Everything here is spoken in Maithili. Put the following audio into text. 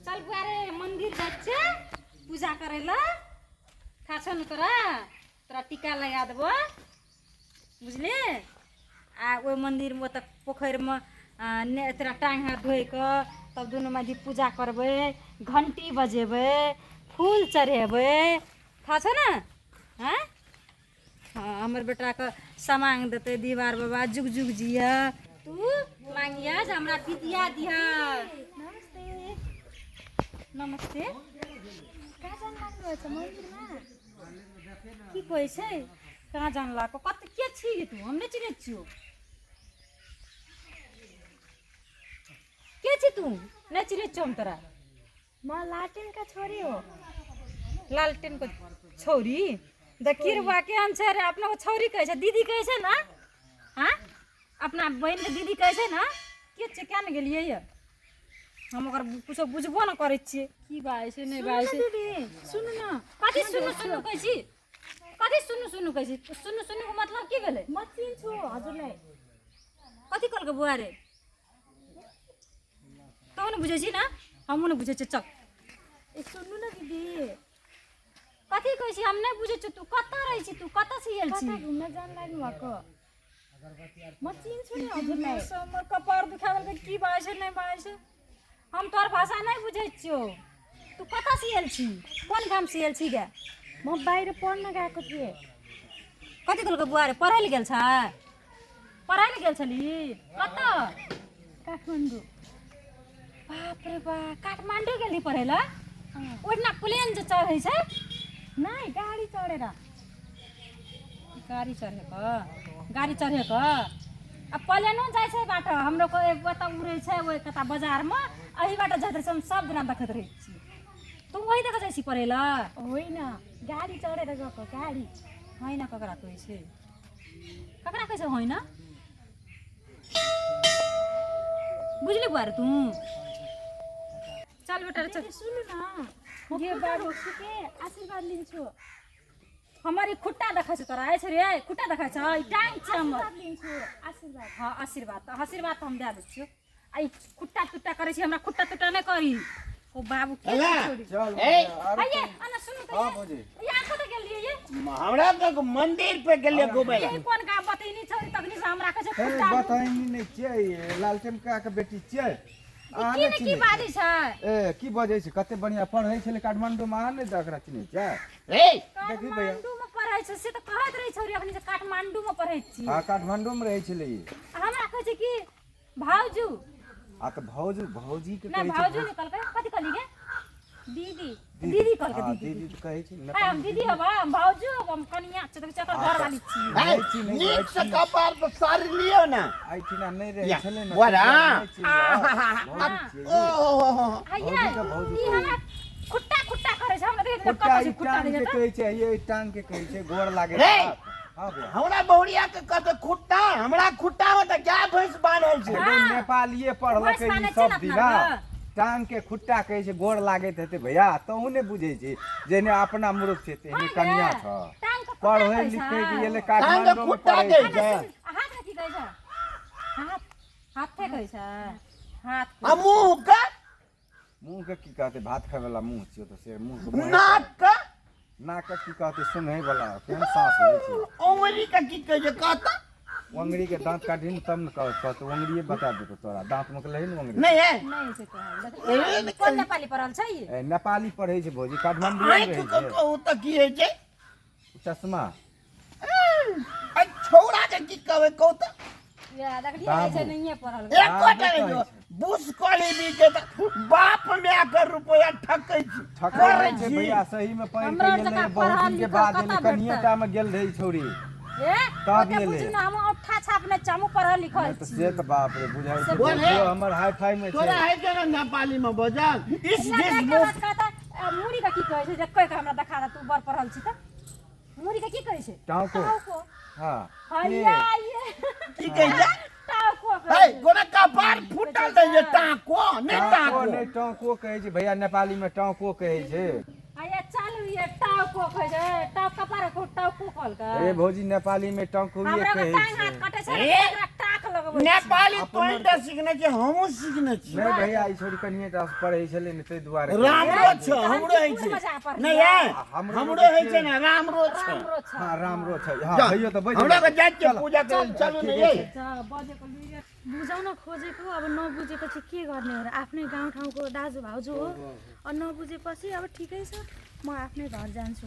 चल बुआ रे मंदिर जाइ छियै पूजा करै लए। थाह छौ ने तोरा? तोरा टीका लगा देबो, बुझली? आ ओहि मन्दिरमे ओतऽ पोखरिमे ने तोरा टाँग हाथ धोइ कऽ तब दुनू माइधी पूजा करबै, घण्टी बजेबै, फूल चढ़ेबै। थाह छौ ने? आँय, हँ, हमर बेटाके समांग देतै दीवार बाबा, जुग जुग जिय। तू मांगिया जे हमरा विद्या दिह। नमस्ते। नमस्ते। कहाँ जान लाग्नुभएछ मन्दिरमा? की कहै छै कहाँ जान लागो? कत के छी गे तू? हम नहि चिन्है छियौ। के छी तू? नहि चिन्है छियौ हम तोरा। म लालटेनका छोरी हो। लालटेनको छौरी? देखी रे बा, केहन छै रे। अपना छौरी कहै छै, दीदी कहै छै ने? हाँ, अपना बहिनके दीदी कहै छै ने? के छै? किया ने गेलियै ये? हम ओकर कुछो बुझबो ने करै छियै। की बाजै छै, नहि बाजै छै? दिदी सुन्नु न। कथी सुन्नु सुन्नु कहै छी? कथी सुन्नु सुन्नु कहै छी? सुन्नु सुन्नुको मतलब की भेलै? म चिन्छु हजुरलाई। कथी कहलकै बुआ रे? तू ने बुझै छी ने, हमहूँ ने बुझै छियै। चल। ए सुन्नु न दिदी। कथी कहै छी? हम नहि बुझै छियै। तू कतऽ रहै छी? तू कतऽ से आयल छी? कता घुम्न जान लाग्नु भएको? म चिन्छु नि हजुरलाई। हमर कपार दुखा गेल। की बाजै छै, नहि बाजै छै? हम तोहर भाषा नहि बुझै छियौ। तू कतऽ से आयल छी? कोन गाम से आयल छी गे? म बाहिर पढ्न गएको थिएँ। कथी कहलकै बुआ रे? पढ़ै लए गेल छै? पढ़ै लए गेल छली? कतऽ? काठमाडौँ। बाप रे बा, काठमाडौँ गेली पढ़ै लए? ओहिठिना प्लेन जे चढ़ै छै? नै, गाडी चढेर। गाड़ी चढ़े कऽ, गाड़ी चढ़े कऽ आ प्लेनो जाइ छै बाट। हमरो को ओतऽ उड़ै छै, ओहि कता बाजारमे एहि बाटे जाइत रहै छै। हम सब दिना देखैत रहै छी। तू वही देखै जाइ छी पढ़ै लए? होइन, गाडी चढेर गएको, गाडी। होइन ककरा कहै छै? ककरा कहै छै होइन? बुझली बुआ रे तू? चल बेटा रे, चल। दिदी सुन्नु न, म ये खुट्टा बाबू। रोक्छु के, आशीर्वाद लिन्छु। हमर ई खुट्टा देखै छै तोरा? अछि रे, खुट्टा देखै छ? ई टांग छै हमर। आशीर्वाद लिन्छु, आशीर्वाद। हँ, आशीर्वाद तऽ, आशीर्वाद तऽ हम दए दै छियौ। आ ई खुट्टा तुट्टा करै छी, हमरा खुट्टा तुट्टा नहि करी। ओ बाबू के अल्ला। छोड़ी चल। ए। आइए अना, सुनू तऽ। हाँ, ये। भौजी। यहाँ कतऽ गेलियै ये? हमरा तऽ मंदिर पे गेलियै घुमै लए। ई कोन गाम बतैनी छौरी? तखनी से हमरा कहै छै हे खुट्टा। बतैनी नहि छियै, लालटेन का के बेटी छियै। अहाँ की नहि ने की चिन्है बाजै छै? ए, की बजै छै? कते बढ़िया पढ़ै छलै काठमांडू मे, अहाँ नहि एकरा चिन्है छियै? रे देखी भैया। काठमांडू में पढ़ै छै से तऽ कहैत रहै छौरी अखनी जे काठमांडू में पढ़ै छी। हाँ, काठमांडू मे रहै छलै ई। आ हमरा कहै छै कि भाउजू। आ तऽ भौज, भौजी के नहि कहै छै। भाउजू नहि कहलकै। कथी कहली गे? दिदी। दीदी कहलकै। हाँ, दीदी। दीदी तऽ कहै छै। हाय, हम दीदी हब, हम भाउजू हब, हम कनिया छी, देखै छी एकर घरवाली छी। हे, नहि चिन्है नीक से कपार पर साड़ी लियौ ने। एहिठिना नहि रहै या, छलै ने। बोरा। नहि चिन्है। भौजी छियै ई। ओ हो हो। आइए। भौजी के भौजी ई कहै हमरा खुट्टा खुट्टा करै छै। हमरा देखै खुट्टा कतऽ ई छै खुट्टा? टांग देखै के तऽ कहै छै, ये ई टांग के कहै छै, गोर लागे रे! हाँ भैया। हमरा बहुरिया के कहते खुट्टा, हमरा खुट्टा में तऽ गाय भैंस बान्हल छै। एगो नेपालिये पढ़लकै भैंस ई बान्है छै सब ने अपना दिना। आरके? टांग के खुट्टा कहै छै, गोर लागैत हेतै भैया। तहु नहि बुझै छी, जेहने अपना मूर्ख छै तेहने हाँ गे, कनिया छ। टांग के खुट्टा पढ़ै कहै छै। लिखै के गेलै टांग के काठमांडू मे खुट्टा पढ़ै कहै छै। छै। आ हाथ के की कहै छै? हाथ, हाथे कहै छै हाथ। आ मुंह के? मुँह के की कहतै? भात खाय वाला मुँह छियौ तऽ से मुँह के मुँहे। नाक के? नाक के की कहतै? सुनहै वाला केहन साँस लै छै। उंगली के की कहै छै, कहता? ओंगरी के दाँत काटही ने तब ने कहतौ। ओंगरिये बता देतौ तोरा। दाँत मे के लही ने ओंगरी। नहीं है। नहि छै कहल। ए, कोन नेपाली पढ़ल छै ई? ए, नेपाली पढ़ै छै भौजी, काठमांडू मे आँखि रहै के छै। कहू तऽ की होइ छै? चश्मा। आ छौड़ा के की कहबै, कहू तऽ? या देखलियै बाबू। छै नहिये पढ़ल। एकोटा नहि जो बुस कॉली भी के तऽ बाप माय के रुपया ठकै छी। ठकै करै छै छी। भैया, सही में पढ़ि हमरा के आर गेलै जकाँ बहुत पढ़ल दिन के लिखल बाद कतऽ एलै, कनिये भेटतै? टा में गेल रहै छौरी। ए, तब ओते एलै। बुझू ने, हम औठा छाप नहि छी, हमहूँ पढ़ल लिखल नहि तऽ छी। से तऽ बाप रे बुझाइ छै। बोल हे। जो हमर हाई फाई में तोरा छै। है के ने नेपाली में बजल इस इला दिस देख के मुफ बात कहता, मुड़ी के की कहै छै जे कहि के हमरा देखा दे, तू बड़ पढ़ल छी तऽ मुड़ी के की कहै छै? टाँको। टाँको। हाँ। हैया ये। की कहै छै? टाँको है कहै छै। गोरा कपार फूटल दै जे टाको नहि टाँको टाको। नहि, टाँको कहै छै भैया, नेपाली में टाँको कहै छै। हैया चालू, ये टाँको कहै छै। टाँक कपार को टाँको कहलकै। अरे भौजी, नेपाली में टाँको हमरा कहै टांग हाथ छै। कटै छै ने, एकरा टाक लगल। लगबै छी। नेपाली तोहिटा सिखने छी, हमहूँ सिखने छी। नहि भैया, ई छोड़ी कनिए टा पढ़ै छलै ने, ताहि दुआरे। राम्रो छ, तहन हमरो होइ की छै। मजा पड़लै? नहि यै, हमरो हमरो होइ छै ने, राम्रो छ। राम्रो छ। हँ, राम्रो छै। हँ जा, भैयो तऽ बैठ। हमरा के जाइ छियै पूजा करै लए, चलू ने यै। बजेको लुइरे। बुझाउन खोजेको अब नबुझेपछि के गर्ने हो र? आफ्नै गाउँठाउँको दाजुभाउजू हो, अब नबुझेपछि अब ठिकै छ, म आफ्नै घर जान्छु।